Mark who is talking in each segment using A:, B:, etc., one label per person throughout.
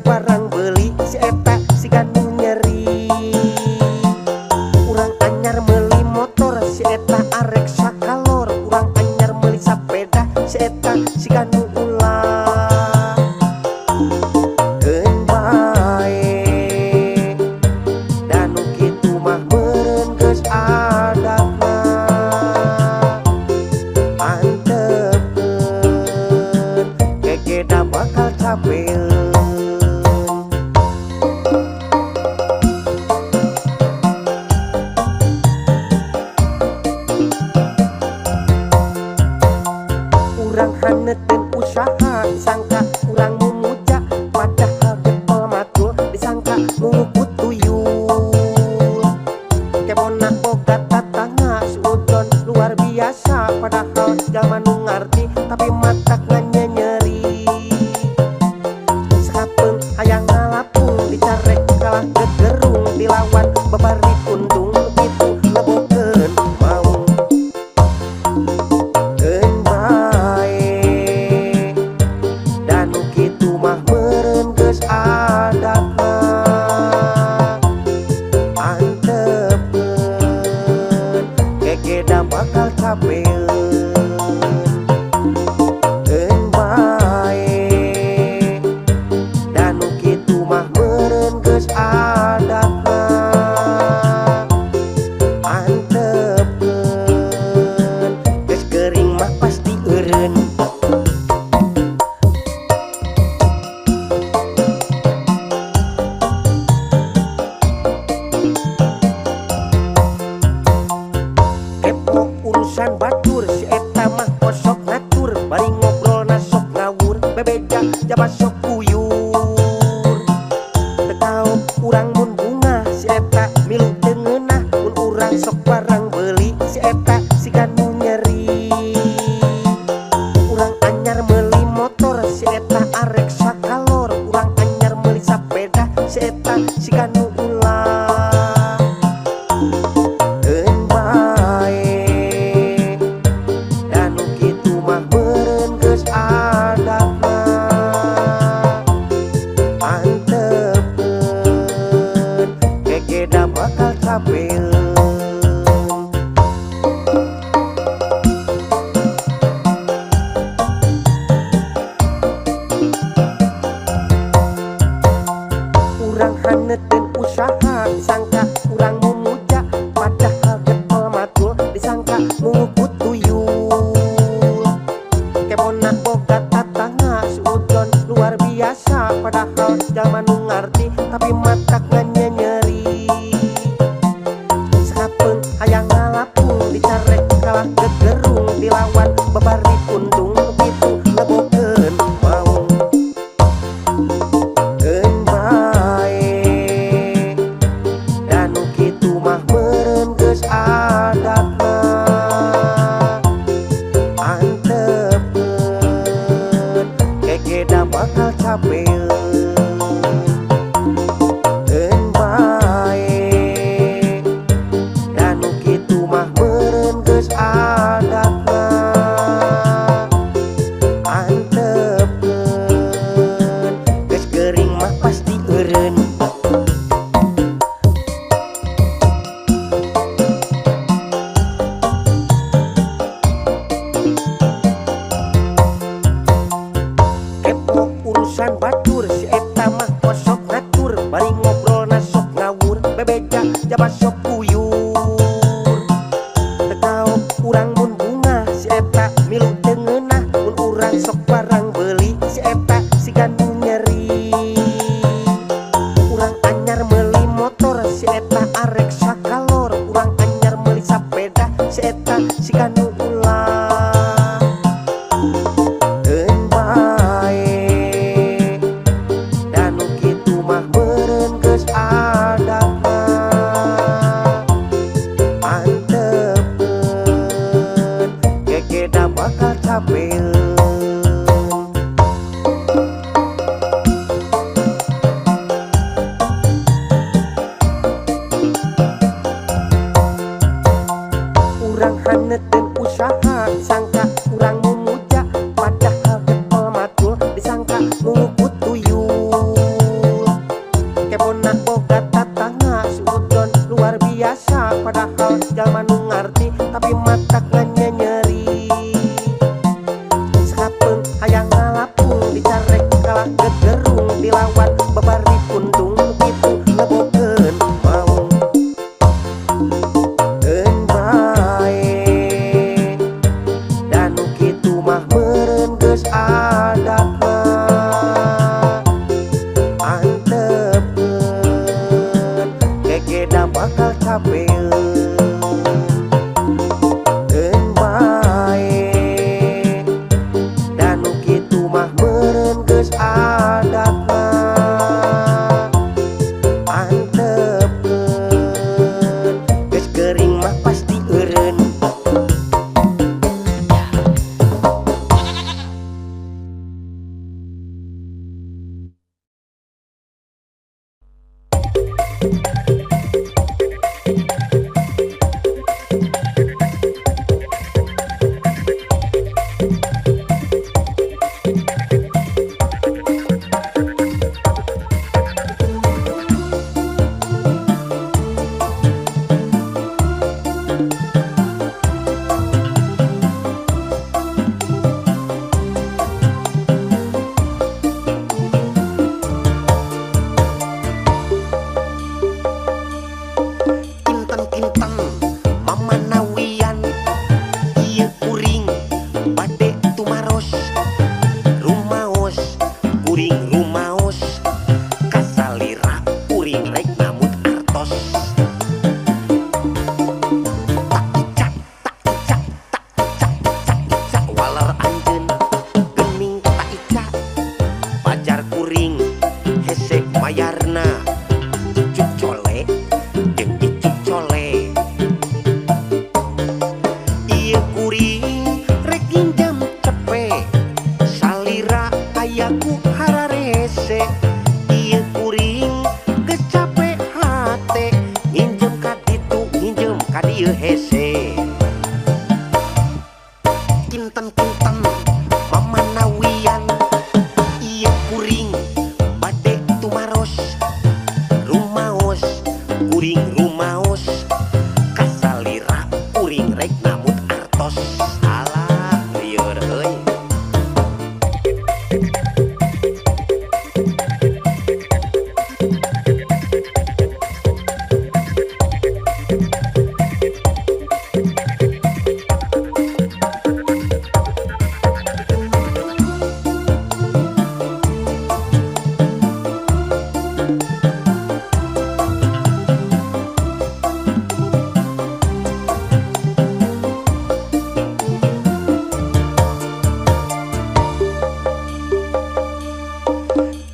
A: barang beli si eta siga nu nyeri. Urang anyar meuli motor si eta arek sakalor. Urang anyar meuli sapeda si eta siga nu ulah. Keun bae da nu kitu mah meureun geus adatna. Antepkeun gegeda bakal capeun. Urang haneutkeun usaha disangka urang mumuja, padahal getol matul disangka ngungukut tuyul. Kebonna boga tatangga suudon luar biasa, padahal jalma nu ngarti tapi matak nganyenyeri. Sakapeung hayang ngalapung dicarek kalah gegerung, dilawan babari pundung kitu lebokeun maung. Keun bae da nu kitu mah meureun geus adatna. Antepkeun gegeda bakal capeun. Keun bae da nu kitu mah meureun geus adatna. Antepkeun geus gering mah pasti eureun. Kepo urusan batur si eta mah osok ngatur, bari ngobrolna sok ngawur, bebeja jaba sok kuyur. Teu kaop urang mun bungah si eta milu teu ngeunah, mun urang sok barang beuli si eta siga nu nyeri. Urang anyar meuli motor si eta arek sakalor. Urang anyar meuli sapeda si eta siga nu ulah. Keun bae da nu kitu mah meureun geus adatna. Antepkeun gegeda bakal capeun. Urang haneutkeun usaha disangka urang mumuja, padahal getol matul disangka ngungukut tuyul. Kebonna boga tatangga suudon luar biasa, padahal jalma nu ngarti tapi matak nganyenyeri. Sakapeung hayang ngalapung dicarek kalah gegerung, dilawan babari pundung kitu lebokeun maung. Keun bae da nu kitu mah meureun geus adatna. Antepkeun gegeda bakal capeun. Keun bae da nu kitu mah meureun geus adatna. Antepkeun geus gering mah pasti eureun. Kepo urusan batur si eta mah osok ngatur, bari ngobrolna sok ngawur, bebeja jaba sok kuyur. Teu kaop urang mun bungah si eta milu teu ngeunah, mun urang sok barang beuli si eta siga nu nyeri. Urang anyar meuli motor si eta arek sakalor. Urang anyar meuli sapeda si eta siga nu ulah. Keun bae da nu kitu Dilawan babari pundung kitu lebokeun maung. Keun bae da nu kitu mah meureun geus adatna. Antepkeun gegeda bakal capeun. Keun bae da nu kitu mah meureun geus adatna. Antepkeun geus gering mah pasti eureun. Kinten-kinten mamanawian ieu kuring bade tumaros rumaos kuring rumaos kasalira kuring rek namut artos. Tak icak tak icak tak icak tak icak waler anjeun geuning tak icak pajar kuring hese mayarna cucuk cole jeung icuk cole. Ieu kuring rek nginjem cepe salira ayaku hararese. Ieu kuring geus cape hate nginjem ka ditu nginjem ka dieu hese. Kinten-kinten mamanawian ieu kuring bade tumaros rumaos kuring rumaos kasalira kuring rek namut artos. Alah lieur euy.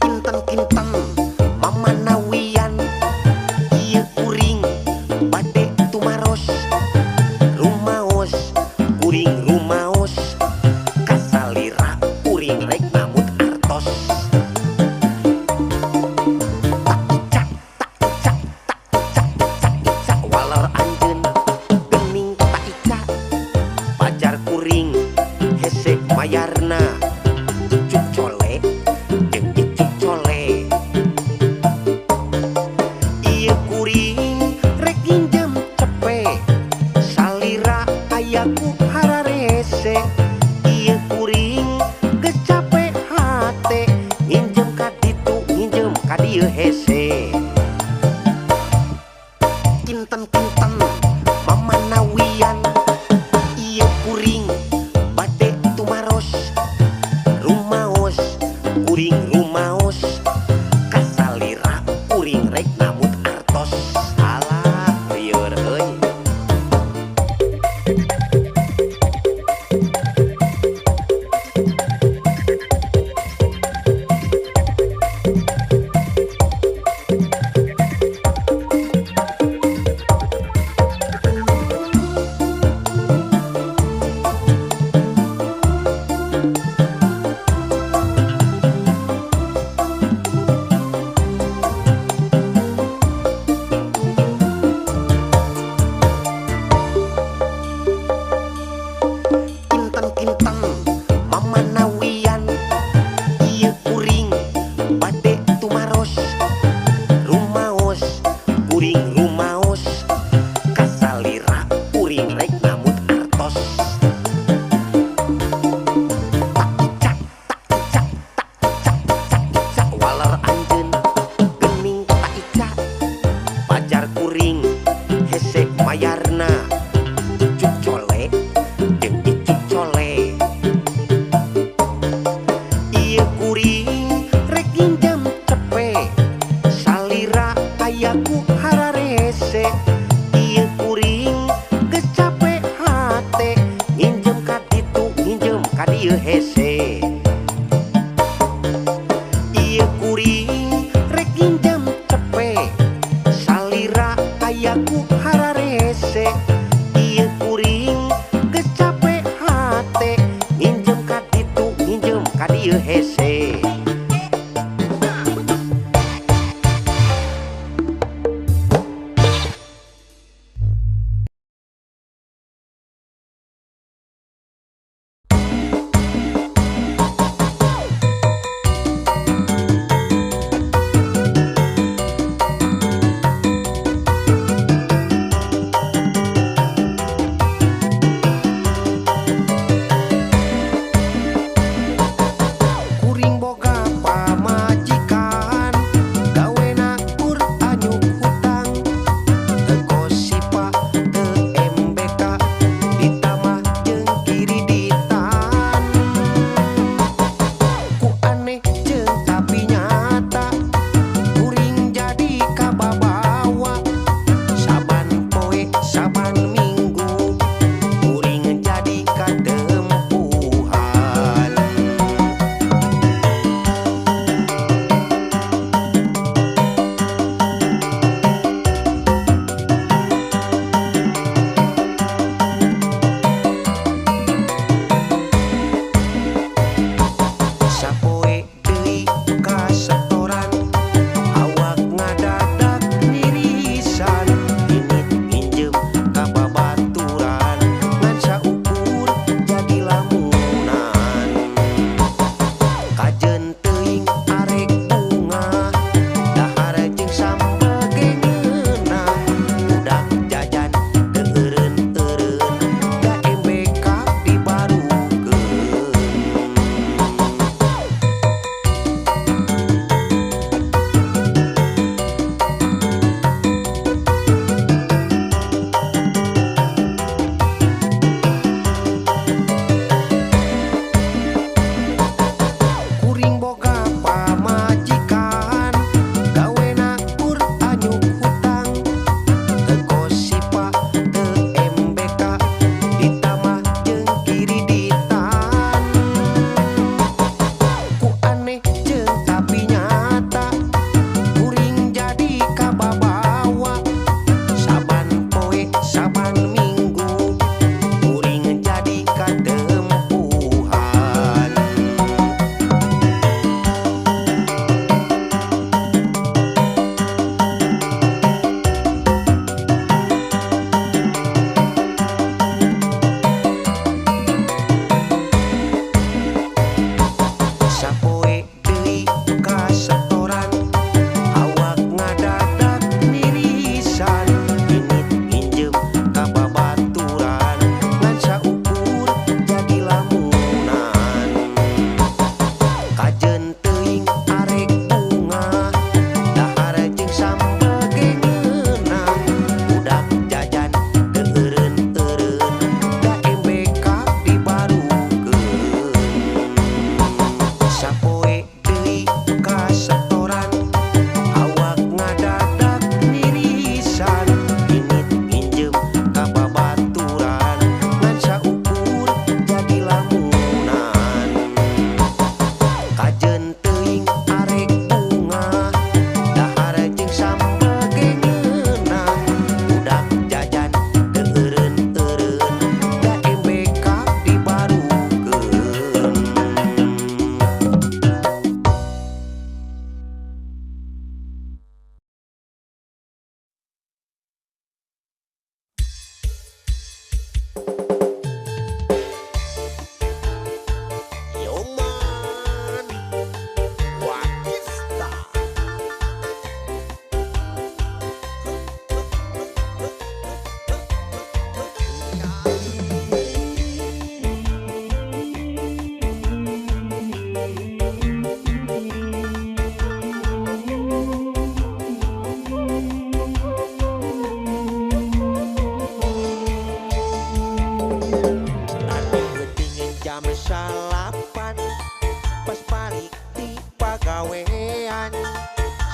A: Kinten-kinten mamanawian ieu kuring bade tumaros rumaos kuring rumaos kasalira kuring rek namut artos. Tak icak tak icak tak icak tak icak waler anjeun geuning tak icak pajar kuring hese mayarna cucuk cole jeung icuk cole. Ieu kuring rek nginjem cepe salira ayaku hararese. Ieu kuring geus cape hate nginjem ka ditu nginjem ka dieu hese. Kinten-kinten mamanawian ieu kuring bade tumaros rumaos kuring rumaos kasalira kuring rek namut artos. Alah lieur euy.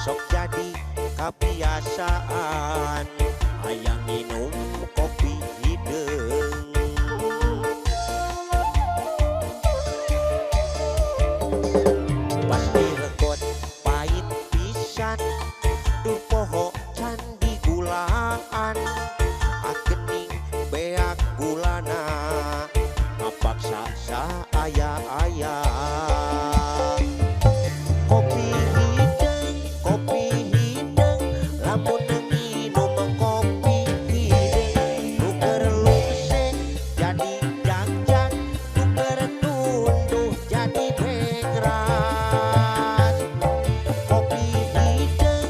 A: Sok jadi kabiasaan hayang minum kopi hideung. Pas diregot pahit pisan, duh poho can digulaan. Akening beak gulana ngapaksa saaya-aya. Kopi hideung, lamun nginum kopi hideung. Nu keur lungse jadi jagjag, nu keur tunduh jadi bengras. Kopi hideung,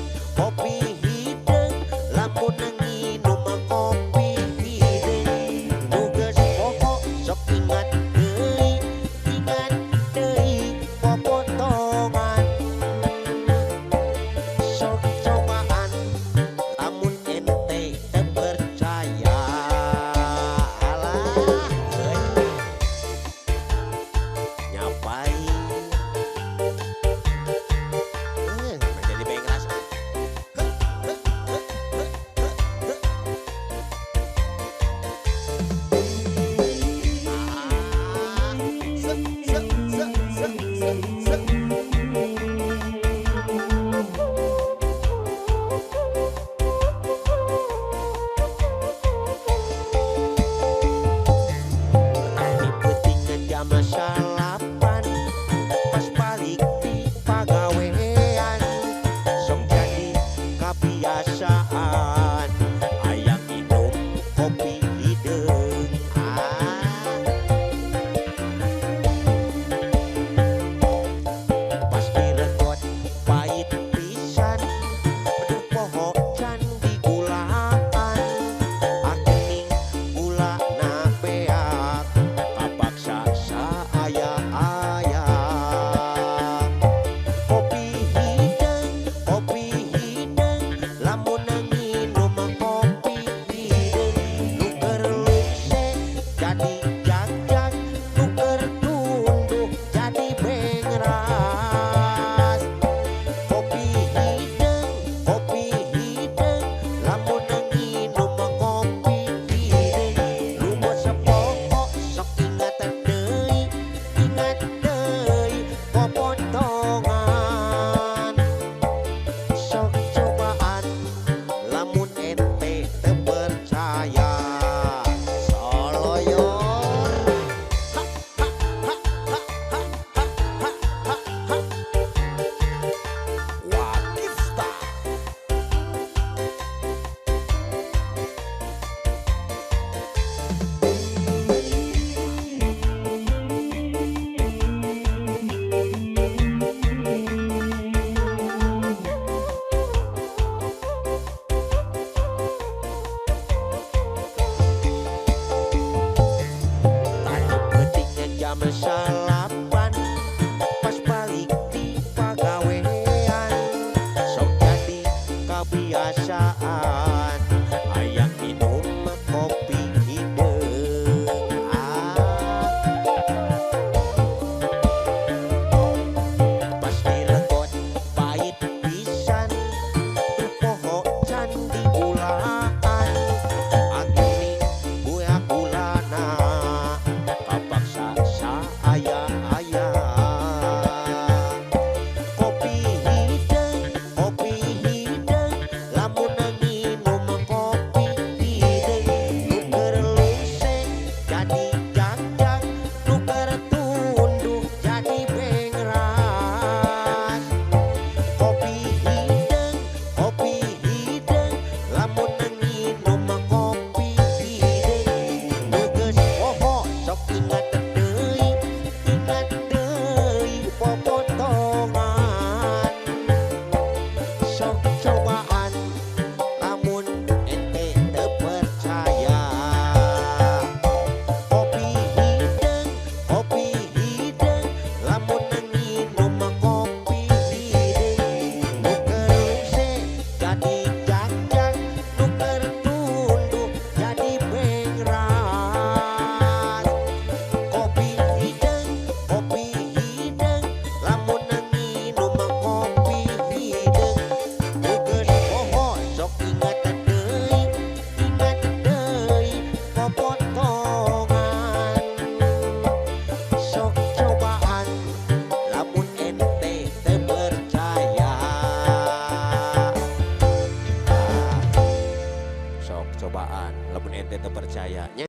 A: ente teu percaya nya.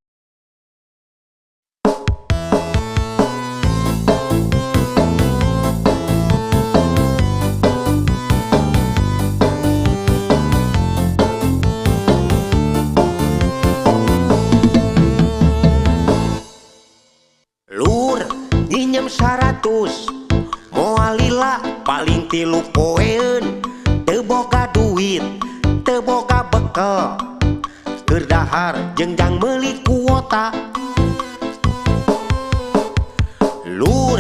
A: Lur nginjem 100 moal lila paling 3 poeun teu boga duit teu boga bekel keur dahar jeung jang meuli kuota. Lur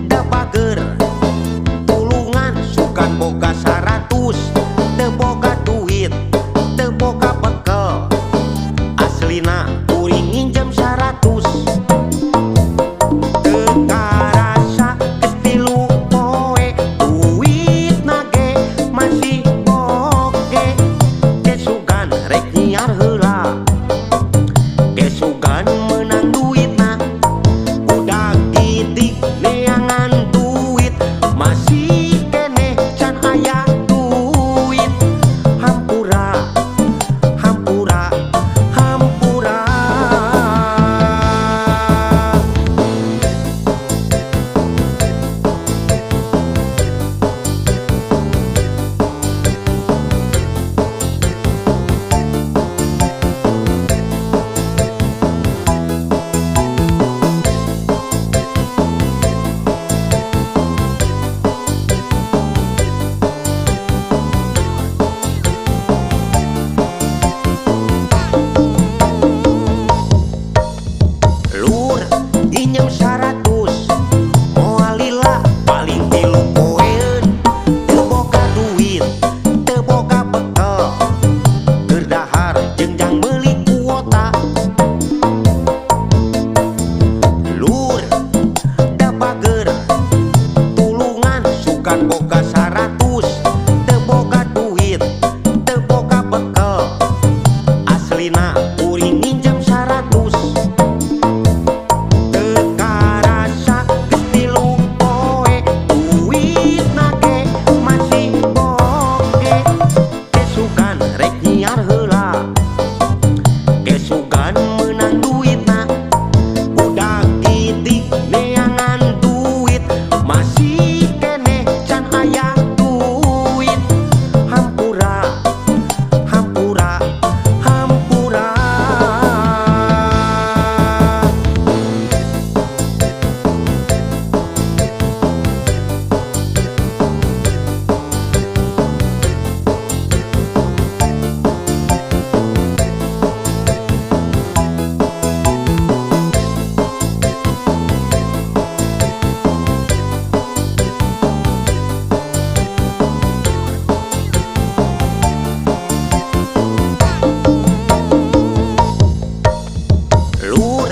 A: da bager tulungan sugan boga 100 teu boga duit teu boga bekel aslina kuring nginjem 100. Karasa geus 3 poe duitna ge masih oge kesugan rek nyiar heula kesugan meunang duitna budak didik neangan duit masih keneh can aya duit hampura hampura hampura. Lur nginjem 100 moal lila paling 3 poeun teu boga duit teu boga bekel keur dahar jeung jang meuli kuota. Lur da bager tulungan sugan boga 100 teu boga duit teu boga bekel aslina kuring nginjem 100. Karasa geus 3 poe duitna ge masih oge kesugan rek nyiar heula kesugan meunang duitna budak didik neangan duit masih keneh can aya duit hampura hampura hampura. Lur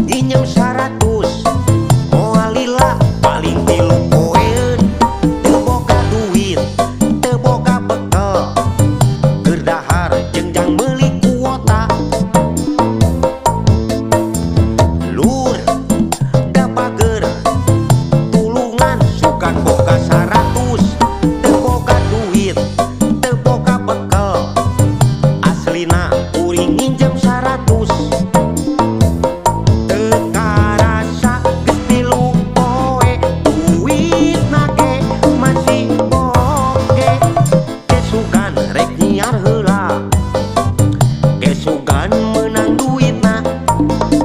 A: nginjem 100 moal lila paling 3 poeun teu boga duit teu boga bekel keur dahar jeung jang meuli kuota. Lur da bager tulungan sugan boga 100 teu boga duit teu boga bekel aslina kuring nginjem 100. Karasa geus 3 poe duitna ge masih oge kesugan rek nyiar heula kesugan meunang duitna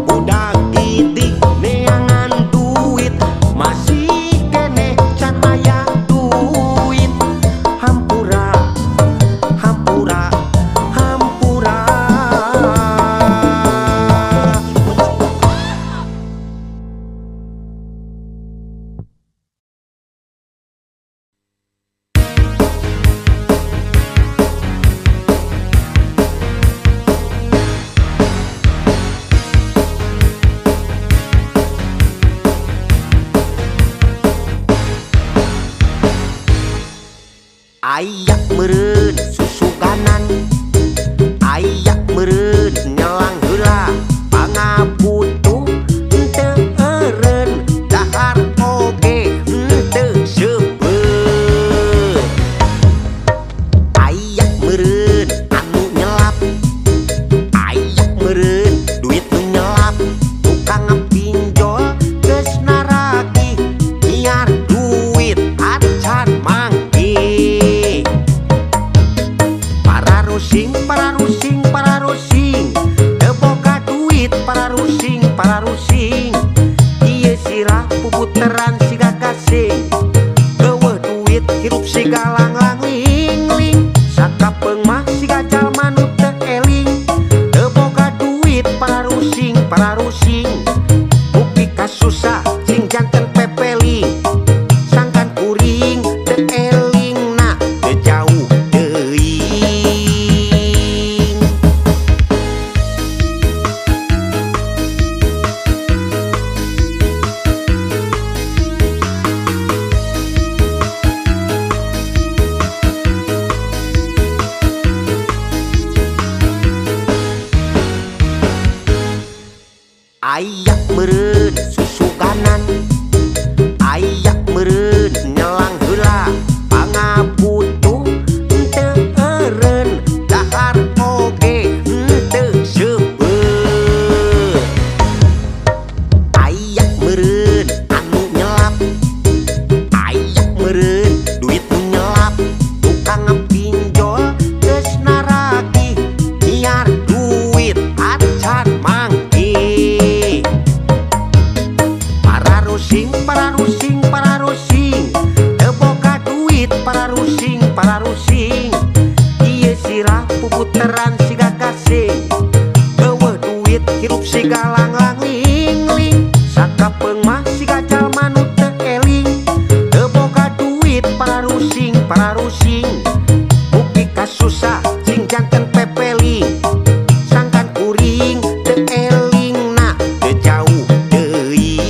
A: budak didik neangan duit masih keneh can aya duit hampura hampura hampura. Aya meureun susuganan aya meureun nyelang heula pangabutuh teu eureun dahar oge henteu seupeut. Aya meureun anu nyelap aya meureun pararusing. Ieu sirah puputeran siga gasing. Eueuh duit hirup siga langlang ling-ling. Sakapeung mah siga jalma nu teu eling. Teu boga duit pararusing pararusing. Bukti kasusah sing janten pepeling. Sangkan kuring teu elingna teu jauh teuing.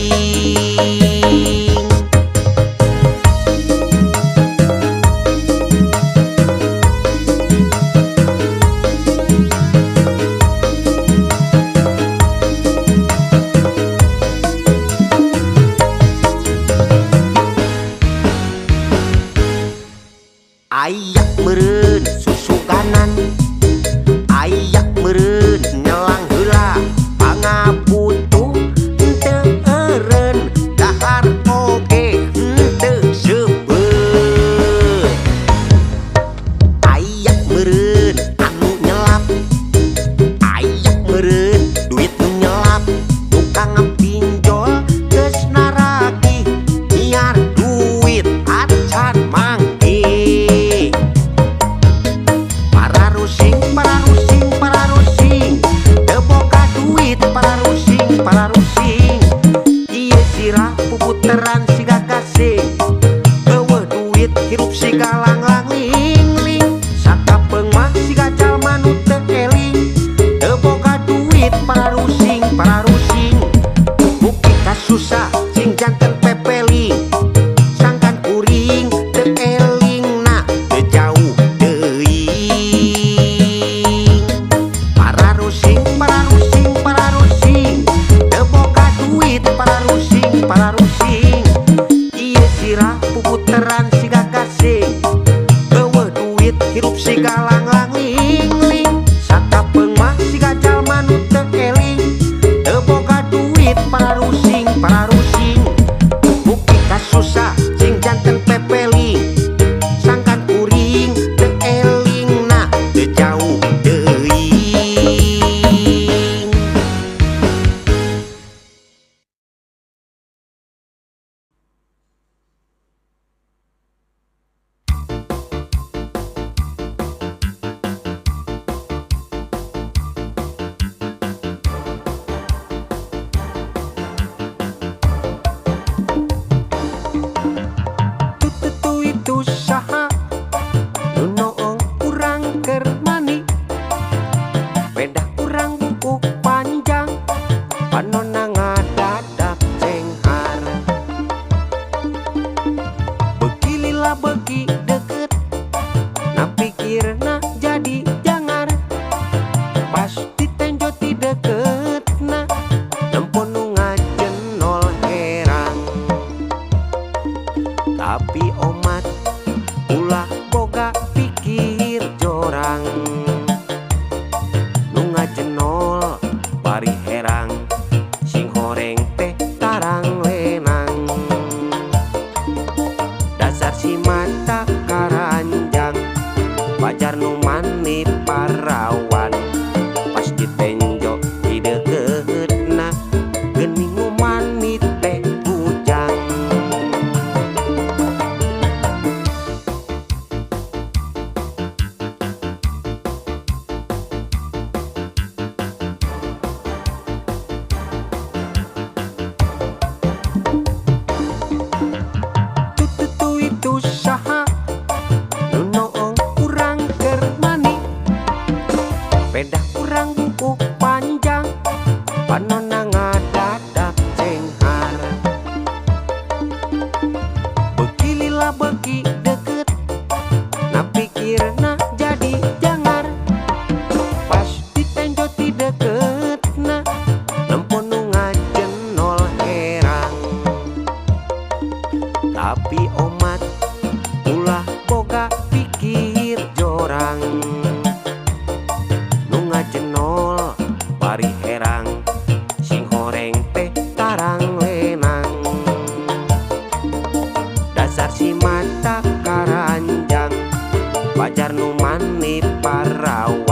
A: Aya meureun susuganan, aya meureun nyelang heula, pangabutuh henteu eureun, dahar oge henteu seubeuh. Aya meureun anu nyelap, aya meureun duit nu nyelap, tukang pinjol geus naragih, nyiar duit acan mangkih. Pararusing pararusing pararusing, teu boga duit pararusing pararusing. Ieu sirah puputeran siga gasing. Eueuh duit hirup siga langlang ling-ling. Sakapeung mah siga jalma nu teu eling. Teu boga duit pararusing pararusing. Bukti kasusah sing janten pepeling. Sangkan kuring teu elingna teu jauh teuing. Pararusing pararusing pararusing, teu boga duit pararusing pararusing. Ieu sirah puputeran siga gasing. Eueuh duit hirup siga langlang ling-ling. Sakapeung mah siga jalma nu teu eling. Teu boga duit pararusing pararusing. Bukti kasusah sing janten pepeling. Sangkan kuring teu elingna teu jauh teuing. Tututu itu saha nu noong urang keur mani, pedah urang buuk panjang panonna ngadadak cenghar. Beuki lila beuki deukeut na pikirna jadi jangar. Pas ditenjo ti deukeutna nempo nu ngajenol herang. Tapi omat ulah boga pikir jorang, nu ngajenol bari herang sing horeng teh tarang lenang. Dasar si mata karanjang pajar nu mani parawan. Pas ditenjo di deukeutna geuning nu mani teh bujang. Tututu itu saha nu noong urang keur mani, pedah urang buuk panjang panonna ngadadak cenghar. Beuki lila beuki deukeut na pikirna jadi jangar. Pas ditenjo ti deukeutna nempo nu ngajenol herang. Tapi omat ulah boga pikir jorang, nu ngajenol bari herang sing horeng teh tarang lenang. Dasar si mata karanjang pajar nu mani parawan.